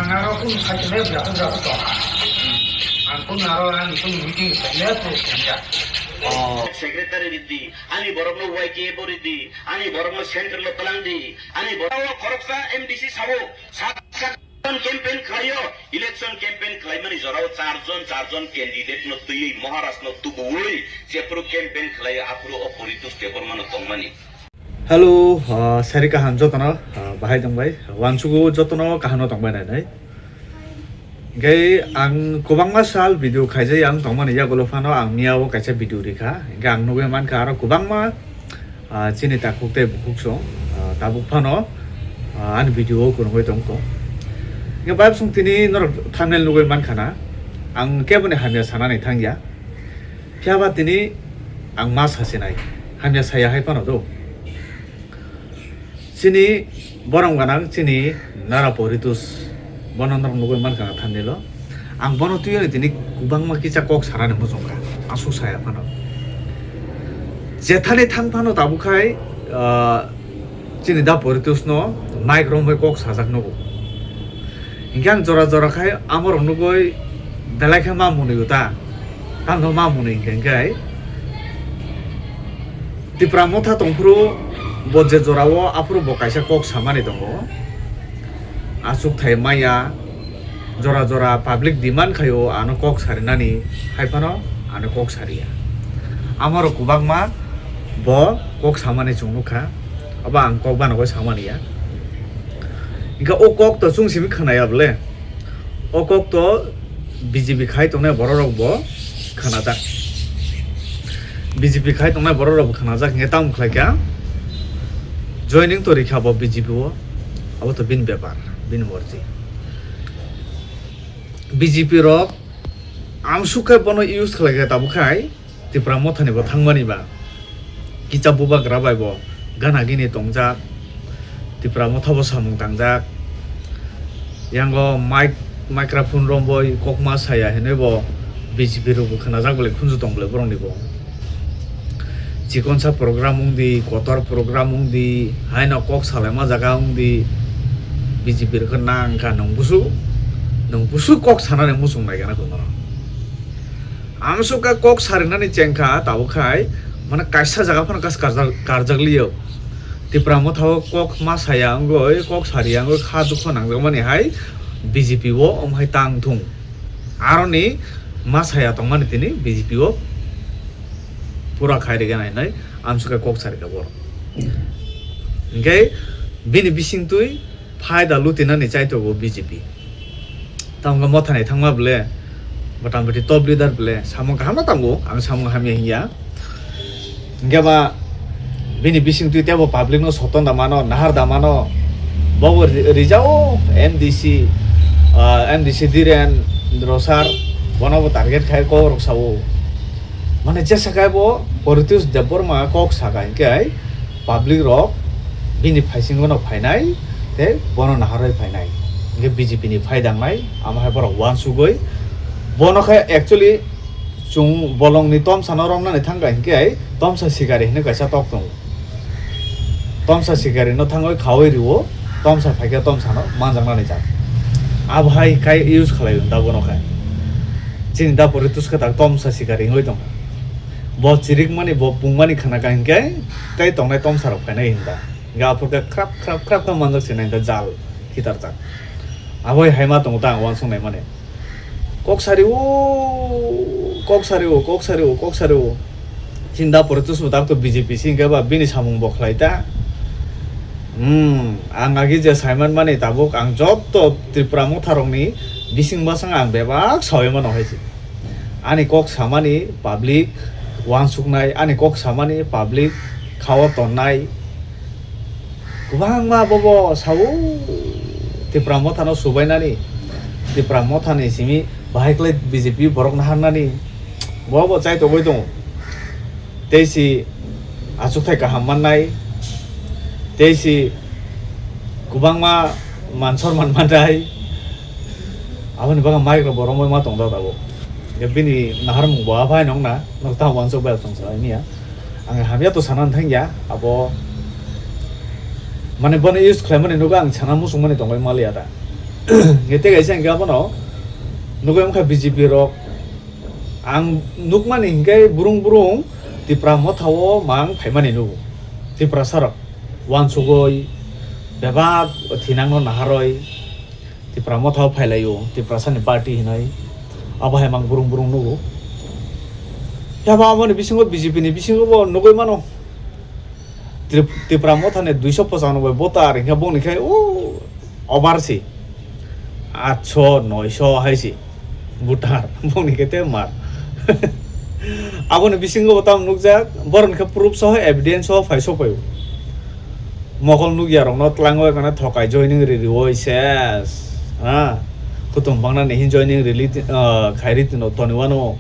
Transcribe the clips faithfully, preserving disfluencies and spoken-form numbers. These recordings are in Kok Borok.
Aro kung sai kene bia kung jago to. Ang kung aro ang kung meeting sai ne to kung ya. Oh. Secretary ridi, ani borok no Y K bo ridi, ani borok no central lo talang di, ani borok o khoroksa M D C sabo, sat jon campaign khlaio, election campaign khlaimani jorao char jon, char jon candidate no twiwi Maharaj no tubuwi, jephuru campaign khlaio, aphuru o Poritos Debbarma no tongmani. Hello, ah, sari kaham jotono, ah, bahai tongbai. Wansugo jotono kaham no tongbai nai nai. Hingke ang kwbangma sal video khaijai ang tongmani yagulo phano ang miyao kaisa video rikha. Hingke ang nugui mankha aro kwbangma, ah, chini takhuk tei bukhuk song, ah, tabuk phano, ah, ani video o kwrwngwi tongkho. Hingke bai bwswng tini norok thumbnail nugui mankha na, ang keboni hamya sanani thangya. Phiya ba tini ang ma sasinai, hamya saya hai phano do. Chini borom gwnang, chini Nara Poritos, bono norok nugui mankha na thumbnail o. Ang bono twiwi tini kwbangma kisa kok sanani muchungkha, aswk saya phano. Jethani thang phano tabuk khai, ah, chini da Poritos no mic romwi kok sajak nugo. Hingke ang jora jora khai amorok nugui belai khe ma mwnwi ta. Tamo ma mwnwi hingke hingke Tipra motha tongphuru bo je jorao aphuru bo kaisa kok samani tongo. Achukthai maya jora jora public demand khaio ano kok sarinani hai phano ano kok sariya. Amorok kwbangma bo kok samani chwng nukha. Abo ang kok banogoi samani ya. Hingke o kok to chwng simi khnaya bole. O kok to B J P khai tongnai borok rok bo khnajak. B J P khai tongnai borok rok bo khnajak hingke tamo khlai kha joining to rikha bo B J P o. Abo to bini bepar, bini morji. B J P rok amsuk khe bono use khlai kha tabuk khai. Tipra mothani bo thangmani ba kisa bubagra bai bo gana gini tongjak, Tipra motha bo samung tangjak, yango mic, microphone romboi kokma saya hinui bo B J P rok bo khnajak bole khunju tong bole borok ni bo. Chikonsa program wngdi, kotor program wngdi, haino kok salaima jaga wngdi, B J P rok khe nang kha nwng busu, nwng busu kok sanani muchung nai gana khe norok. Amsuk khe kok sarinani chengkha tabuk khai, mane kaisa jaga phano kas karjak, karjak liyo. Tipra motha o kok ma saya wngwi, kok sariya wngwi kha dukho nangjakmani hai B J P o omo hai tang thung. Aroni ma saya tongmani tini B J P o pura khai rigana hinwi amsuk khe kok sarikha borok. Hinkhe bini bisingtwi phaida lutinani chaitogo B J P. Tamo khe mothani thangma bole, motamoti top leader bole, samung kaham no tongo, ang samung hamya hinya. Hinkhe ba bini bisingtwi tebo public no soton da mano, nahar da mano, bobo ri-, rijao M D C, ah, M D C Dhiren Rosar, bono bo target khai kok rok sao. Mane jesa khai bo Poritos Debbarma kok saka hinkhe, public rok bini phaisingo no phainai tei bono naharwi phainai. Hinkhe B J P ni phai dangnai, amo hai borok uansugwi. Bono khe actually chwng bolongni tomsano romnani thangkha hinkhe tomsa sikari hinwi kaisa tok tongo. Tomsa sikari no thangwi khawi rwo, tomsa phaikhe tomsano manjaknani jak. Abo hai khai use khlai da bono khai. Chini da Poritos khe tak tomsa sikari wngwi tongkha. Bo chirikmani, bo pungmani khna kha hinkhe tei tongnai tomsa rok phainai hinda. Hinkhe aphuru khe khrap, khrap, khrap khe manjak sinai hinda jal khitarjak. Abo hai ma tongo ta ang uansuk nai mani. Kok sari o, kok sari o, kok sari o, kok sari o. Chini da Poritos bo tak to B J P si hinkhe ba bini samung bo khlai ta. Hmm, ang agi je saiman mani tabuk ang joto Tripura motha rokni bising bwsang ang bebak sawi mano hai se. Ani kok samani public uansuknai, ani kok samani public khao tonnai. Kwbangma bobo sao Tipra mothano subainani, Tipra mothani simi bahai khlai B J P borok naharnani, bobo chai togwi tongo. Tei si achukthai kaham mannai, tei si kwbangma man sorman mannai. Aboni bagwi mic rok bo romwi ma tong da tabuk. Bini naharmung bo aphai nong na, nok ta uansuk bai tong sa miya. Ang hamya to sana thangya, abo mane bono use khlaimani nugo ang sana muchungmani tongwi maliya da. Hingke tei kaisa hingke abono nugui wngkha B J P rok. Ang nukmani hingke burung burung Tipra Motha o mang phaimani nugo. Tiprasa rok wansugui bebak thinangno naharoi Tipra Motha o phailaio, Tiprasa ni party hinoi. Abo hai mang burung burung nugo. Yabo aboni bisingo B J P ni bisingo bo nugui mano. Trip-, Tipra Motha ni duiso pochanoboi voter hingke bongni khe o over si. Atso, noiso hai si. Voter, bongni khe te mar. Aboni bisingo bo tamo nukjak, borok ni khe proof soho, evidence soho phai sokphaio. Mokol nukya rokno tlango ekana thokai joining ririoi ses. Ha? Kutung bangna ni hin joining rili ti-, ah, khairi tino toniwano.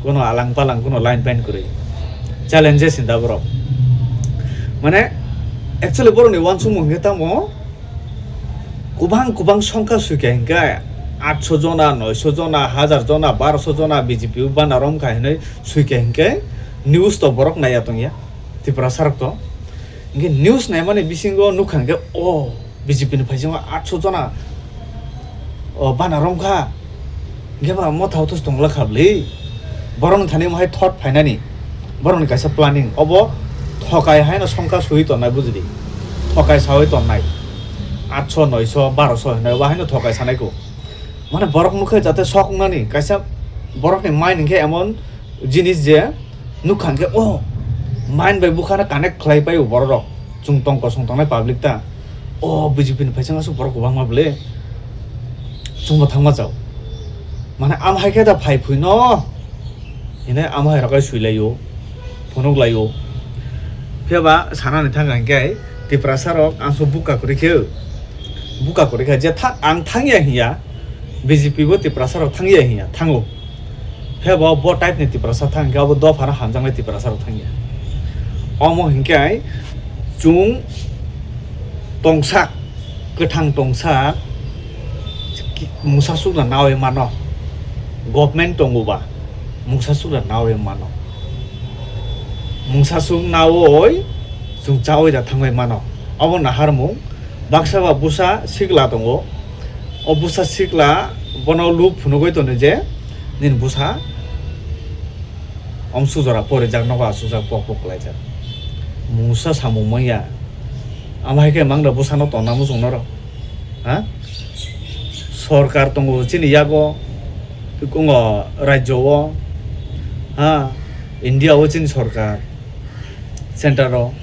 Kuno alang palang kuno line pain kwrwi. Challenges hinda borok. Mane, actually borok ni wansukmung hingke tamo, kubang kubang songkha suikha hingke, atso jona, noiso jona, hajar jona, baroso jona B J P o bana romkha hinui suikha hingke, news to borok naiya tongya, Tiprasa rok to. Hingke news naimani bisingo nukha hingke, o B J P ni phaisingo atso jona, o bana romkha. Hingke ba Motha o to tongla kha bwlwi. Borokni thani omo hai thought phainani. Borokni kaisa planning. Obo thokai haino songkha sui tonnai bujidi. Thokai saui tonnai. Atso, noiso, baroso hinai obo haino thokai sanai ko. Mane borok nukhe jate sok wngnani. Kaisa borokni mind hinkhe emon jinis je nukha hinkhe, oh, mind bai bukhano connect khlai paio borok rok. Chwng tong kosong tongnai public ta. Oh, B J P ni phaising aswk borok kwbangma bwle. Chwngbo thangma chao. Mane, am hai khe da phai phui no hine, am hai rok ai sui lai o, phunuk lai o. Phiya ba sanani thang ang khe Tiprasa rok ang so buka kwrwi khe, buka kwrwi khe je tha-, ang thang ya hinya, B J P bo Tiprasa rok thang ya hinya, thango. Phiya bo, bo type ni Tiprasa thang khe abo dophano hamjaknai Tiprasa rok thang ya. Omo hinkhe chwng tongsa, kwthang tongsa, ki-, mungsa sukna nawi mano. Government tongo ba, mungsa sukna nawi mano. Mungsa suk nawi chwng chawi da thangwi mano. Abo naharmung, baksa ba bwsa sikla tongo. O bwsa sikla bono lub phunugwi tono je, nini bwsa Omsuk jora porijak nogo asukjak pok pok khlaijak. Mungsa samung manya. Amo hai khe mangda bwsano tonna muchung norok. Ha? Sorkar tongo chini yago, tongo rajyo o. Ha? India o chini sorkar. Center o.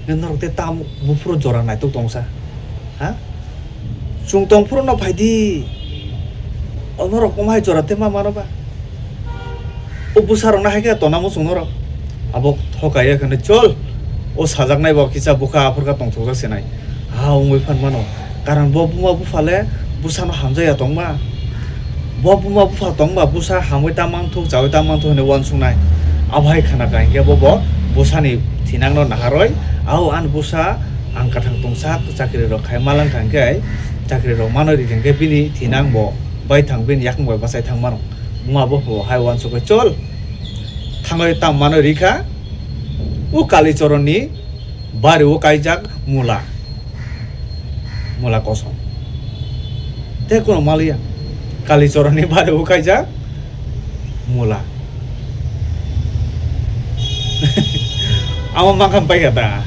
Norok te tam buphuru jora naitok tongsa. Ha? Chwng tong phuru no phai di. O norok omo hai jora te ma mano ba? O bwsa rok no hai khe tona muchung norok. Abo thokai ya kheno chol. O sajak nai bo kisa bwkha aphur kha tongthok jak se nai. Ha wngwi phan mano. Karon bo buma bupha le bwsa no hamjak ya tong ma. Bo buma bupha tong ba bwsa hamwi ta mangthok chawi ta mangthok hinwi uansuk nai. Abo hai khana kha hinkhe bo bo bwsa ni thinang no naharwi. Ao ani bwsa ang kwthang tongsa chakri rok khai malang kha hinkhe. Chakri rok manwi rikha hinkhe bini thinang bo bai thang bini yakung bai bachai thang mano. Buma bo bo hai uansuk bai chol. Thangwi tam manwi rikha. O Kalichoron ni bari o kaijak mula. Mula kosom. Tei kono maliya. Kalichoron ni bari o kaijak mula. Amo makham paikha ta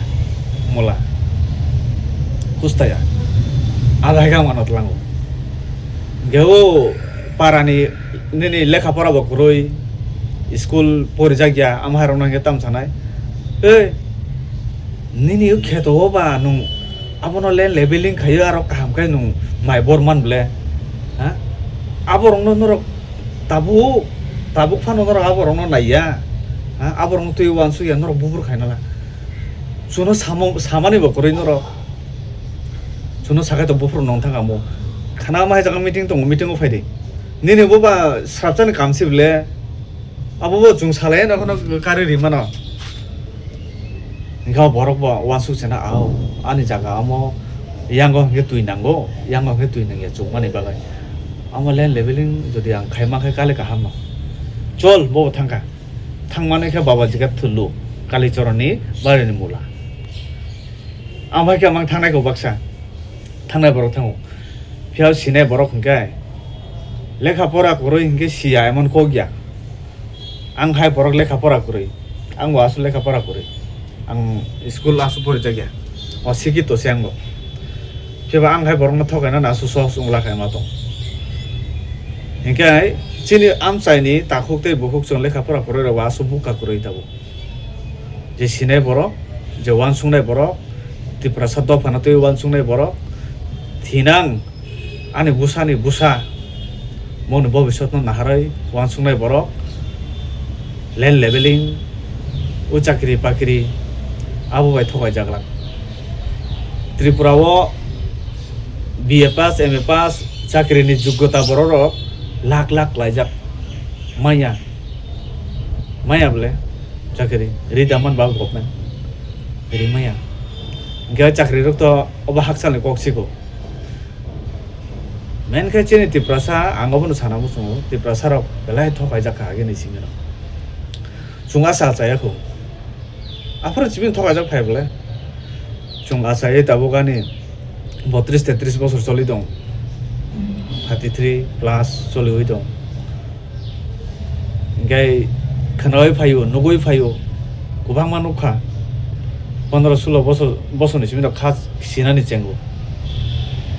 mula. Kustaya. Adai ga mano tlango. Ge o parani nini lekha pora bo kwrwi, school porijakya, amo hai rokno hwnkhe tam sanai. Ei, nini o kheto o ba nwng abono land leveling khaio, aro kaham khe nwng mai bor man ble? Ha? Aborokno norok tabuk, tabuk phano norok aborokno naiya. Ha? Aborokno twi uansukya, norok buphuru khainala. Chuno samo-, samani bo kwrwi norok. Chuno sakai to buphuru nong thang amo. Khana ma hai jaga meeting tongo, meeting o phai di. Nini bo ba srapchani kam si ble. Abo bo chwng salai no kheno kari ri mano. Hingke o borok bo uansuk se na, "Ao, ani jaga amo yango hingke twi nango, yango hingke twi nangya chukmani bagwi. Amo land leveling jodi ang khai mankhe kale kaham no." Chol, bo bo thangkha. Thangmani khe baba jiga thulu, Kalichoroni barini mula. Amo hai khe amang thangnai kho baksa. Thangnai borok thango. Phiya sinai borok hwnkhe lekha pora kwrwi hwnkhe siya emon kok ya. Ang hai borok lekha pora kwrwi, ang bo aswk lekha pora kwrwi, ang school aswk porijakya, o sikito se ang bo. Phiya ba ang hai borokno thokainani aswk sohos wngla khe ma tong. Hinkhe chini amchaini takhuk tei bukhuk chwng lekha pora kwrwi rok bo aswk bukha kwrwi tabuk. Je sinai borok, je uansuknai borok, Tiprasa dophano tei uansuknai borok, thinang ani bwsani bwsa, moni bobisotno naharwi uansuknai borok, land leveling, o chakri bakri, abo bai thokaijak lak. Tripura o B A pass, M A pass, chakrini joggota borok rok lak lak klaijak. Manya, manya bole chakri, ri da man ba government, ri manya. Hingke o chakri rok to obo hakchalni kok siko. Main khe chini Tiprasa, ang obono sana muchungo, Tiprasa rok belai thokaijak kha agini simi rok. Chwng asa chaya kho. Aphuru chibini thokaijak phai bole. Chwng achai tabuk ani botris tetris bosor choli tong. Thirty three plus choliwi tong. Hinkhe khwnawi phaio, nugwi phaio, kwbangma nukha. Pondro sulo bosor, bosorni simi rok kha sinani chengo.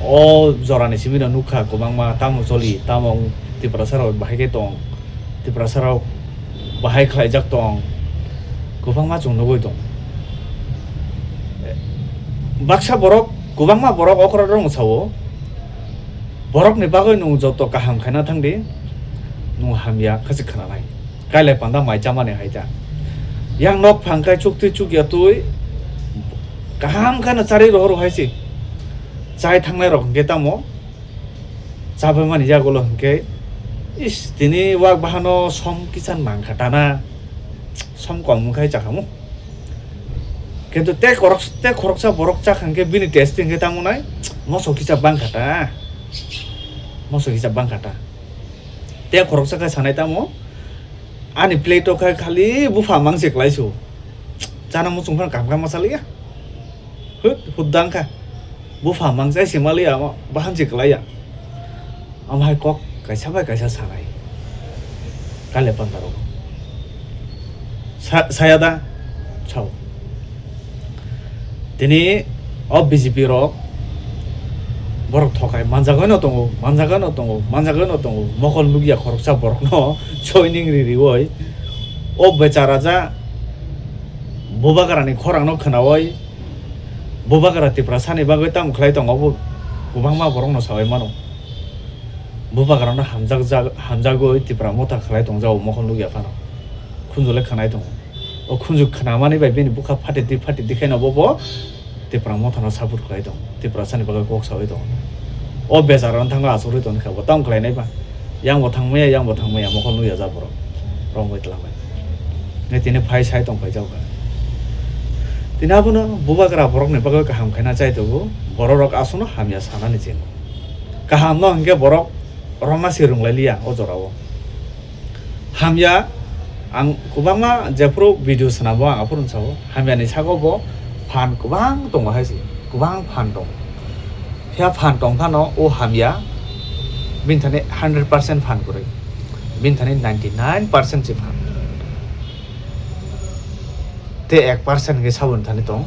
O jorani simi rok nukha kwbangma, tamo choli, tamo Tiprasa rok bahai khe tong. Tiprasa rok bahai khlaijak tong, kwbangma chwng nugwi tong. Baksa borok, kwbangma borok okra rok sao, borokni bagwi nwng joto kaham khaina thangdi, nwng hamya khe se khwnanai. Kailai panda mai chamani hai ta. Yang nok phang khai chukti chukya twi kaham kheno charwi rohor hai se. Chai thangnai rok hwnkhe tamo chabai mani yagulo hwnkhe, is, tini wak bahano som kisa nangkha tana, som kom wngkhai chakhamu. Kintu tei korok, tei khoroksa borok chakha hwnkhe bini tasty hwnkhe tamo nai, moso kisa bangkha ta, moso kisa bangkha ta. Tei khoroksa khe sanai tamo, ani plate o khe khali bupha mangse klai su, chana muchung phano kam kha ma chaliya. Hut, hut dang kha. Bupha mangsa se mali ya, bahan se kwlai ya. Am hai kok kaisa bai kaisa sanai. Kale panda rok. Sa-, saya da? Sao. Tini o B J P rok borok thokai manjagano tongo, manjagano tongo, manjagano tongo. Mokol nukya khoroksa borokno joining ri riwi o bechara ja bubagrani khorangno khwnawi Bubagra Tiprasani bagwi tamo khlai tongo, bo kwbangma borokno saui mano. Bubagrano hamjakjak-, hamjagwi Tipra motha khlai tongjago, mokol nukya phano. Khunju le khwnai tongo. O khunju khwnamani bai bini bwkha phati di, phati di khaino bo, bo Tipra mothano support khlai tongo. Tiprasani bagwi kok saui tongo. O bechara wng thangwi achugwi tongkha bo, tamo khlainai ba? Yang bo thangmaya, yang bo thangmaya, mokol nukya ja borok. Romwi twlangnai. Nai tini phai sai tong phai jao kha. Tini abono bubagra borokni bagwi kaham khaina chai tongo. Borok rok aswkno hamya sanani chengo. Kaham no hinkhe borok romna se rwnglai liya o jorao. Hamya, ang kwbangma jephuru video swnamo ang aphuru sao. Hamyani sago bo phan kwbang tongo hai se. Kwbang phan tongo. Phiya phan tong phano o hamya bini thani hundred percent phan kwrwi, bini thani ninety nine percent se phan. Tei ek percent hwnkhe saboni thani tong,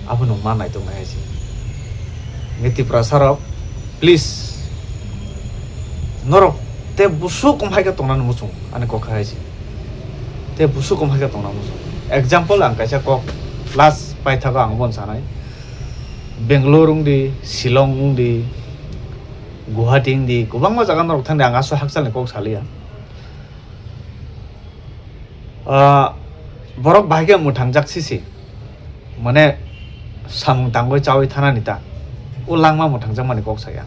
abono ma naitok nai hai se. Hwnkhe Tiprasa rok, please, norok tei busuk wng hai khe tongnani muchung ani kok hai se. Tei busuk wng hai khe tongnani muchung. Example ang kaisa kok last paithago ang bono sanai. Bangalore wngdi, Shillong wngdi, Guwahati wngdi, kwbangma jaga norok thangdi, ang aswk hakchalni kok saliya. Ah, borok bahai khe mwthangjak sisi, mane samung tangwi chawi thanani ta, o langma mwthangjakmani kok saya.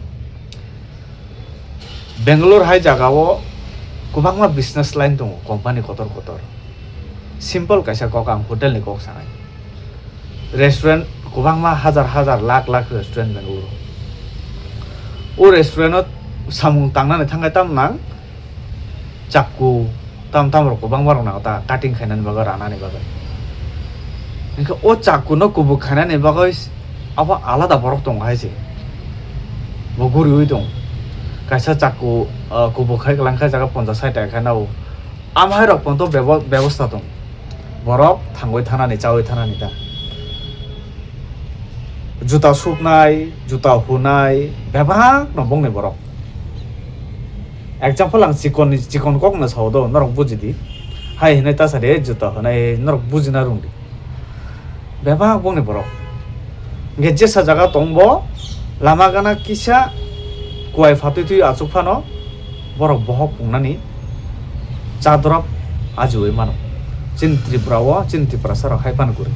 Bangalore hai jagao kwbangma business line tongo, company kotor kotor. Simple kaisa kok, ang hotel ni kok sanai. Restaurant kwbangma hajar hajar lakh lakh restaurant Bangalore o. O restaurant o samung tangnani thangkhe tamo nang, chakku tam tam rok kwbangma rok nango ta cutting khainani bagwi, ranani bagwi. Hinkhe o chakku no kubuk khainani bagwi abo alada borok tongo hai se. Bo guriui tong. Kaisa chaku, ah, kubuk hai kwlangkha jaga ponchas sait taka khe nao. Amhai rok ponto bebo-, bebosta tong. Borok thangwi thanani, chawi thanani ta. Juta suknai, juta hunai, bebak no bongni borok. Example ang chikon ni, chikon kok no sao do, norok buji di. Hai hinui ta sadi, juta hunai, norok bujina rung di. Bebak bongni borok. Hingke jesa jaga tong bo, lama gana kisa kuai phatui tui achuk phano, borok bohok pungnani chadorok ajiui mano. Chini Tripura o, chini Tiprasa rok hai phano kwrwi.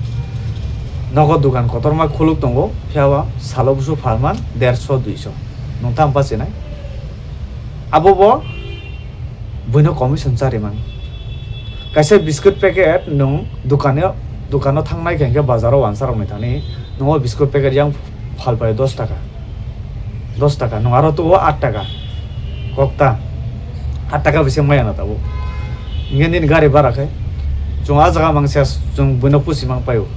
Nogo dogan kotorma khuluk tongo, phiya ba salo busu phalman derso duiso. Nwng tamo bachinai? Abo bo buino commission charimani. Kaisa biscuit packet nwng dukano, dukano thangnai khe hwnkhe bazaro wansa rokni thani, nwng o biscuit packet yang phalpai dos taka. Dos taka, nwng aro tuo aat taka. Kokta. Aat taka bisi maya na tabuk. Hingke nini gari bara khe. Chwng a jaga mangsa chwng buino pusi mang paio.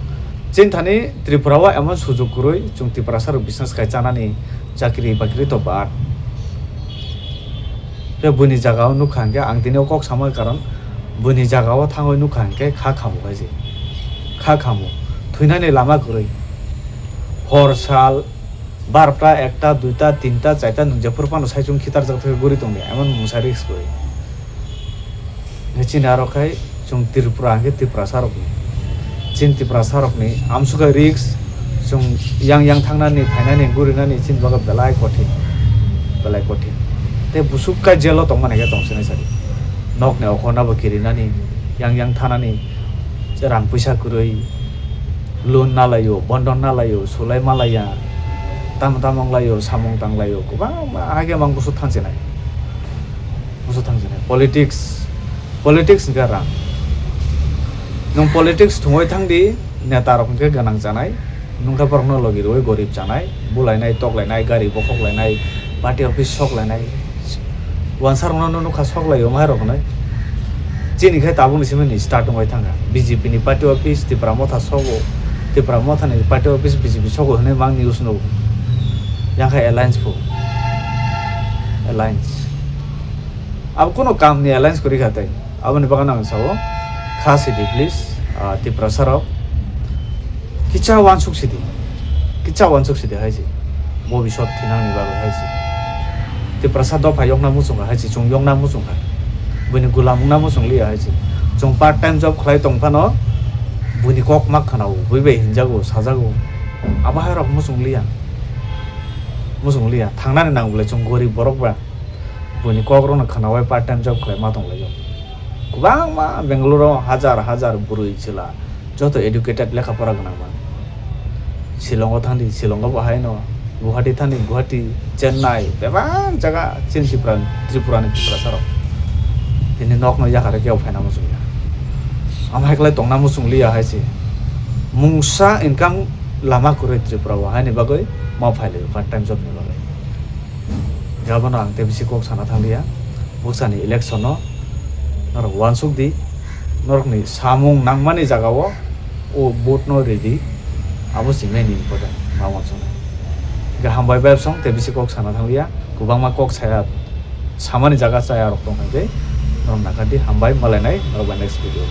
Chini thani Tripura o emon sujug kwrwi chwng Tiprasa rok business khai chanani chakri bakri to bad. Tei buini jaga o nukha hwnkhe ang tini o kok samani karon buini jaga o thangwi nukha hwnkhe kha khamu hai se. Kha khamu. Thwinani lama kwrwi. Hor sal barota, ekta, duita, tinta, chaita nwng jephuru phano saichung khitarjak thai guri tongdi, emon mungsa risk kwrwi. Chini aro khai chwng Tripura hwnkhe Tiprasa rokni. Chini Tiprasa rokni amsukha risk chwng yang yang thangnani, phainani, gurinani chini bagwi belai kothin. Belai kothin. Tei busuk kai jail o tongmani khe tongsinai sadi. Nokni okhorno bo kirinani, yang yang thanani, rang puisa kwrwi. Loan nalaio, bondon nalaio, sulai malaiya, tamo tamo wnglaio, samung tanglaio, kwbangma haikhe mang busu thangsinai. Busu thangsinai. Politics, politics hwnkhe rang. Nwng politics thungwi thangdi, neta rok hwnkhe gwnang chanai, nwngkhe borokno logi rwui gorib chanai, bulainai, toklainai, gari bokhok lainai, party office sok lainai. Wansa rokno nukha sok laio, mahai rok hinui. Chini khai tabukni simi ni start wngwi thangkha. B J P ni party office Tipra Motha sogo, Tipra Motha ni party office B J P sogo hinui mang news nugo. Yang khai alliance pho. Alliance. Abo kono kam ni alliance kwrwi kha tei. Aboni bagwi ang sao, kha sidi please, ah, Tiprasa rok. Kicha wansuk sidi. Kicha wansuk sidi hai se. Bobisot thinangni bagwi hai se. Tiprasa dopha yokna muchungkha hai se, chwng yokna muchungkha. Buini gulam wngna muchung liya hai se. Chwng part time job khlai tong phano buini kok ma khwnao, bui bai hinjago, sajago. Abo hai rok muchung liya. Muchung liya. Thangnani nang bwle chwng gorib borok ba. Buini kok rokno khwnawai part time job khlai ma tong laio. Kwbangma Bangalore o hajar hajar bwrwi chwla joto educated lekha pora gwnang man. Shillong o thangdi, Shillong o bo haino, Guwahati thangdi, Guwahati, Chennai, bebak jaga chini Tripura, Tripura ni Tiprasa rok. Tini nok no yakar khe phaina muchung ya. Am hai kwlai tongna muchung liya hai se. Mungsa income lama kwrwi Tripura o haini bagwi ma phai laio part time job ni bagwi. Abono ang tei bisi kok sana thanglia. Buksani election no norok wansuk di, norokni samung nangmani jaga o, o vote no ridi, abo se main important ma wansuknai. Hingke hambai bai song tei bisi kok sana thanglia, kwbangma kok saya samani jaga chaya rok tong hingke norok nakar di, hambai malainai norok bai next video.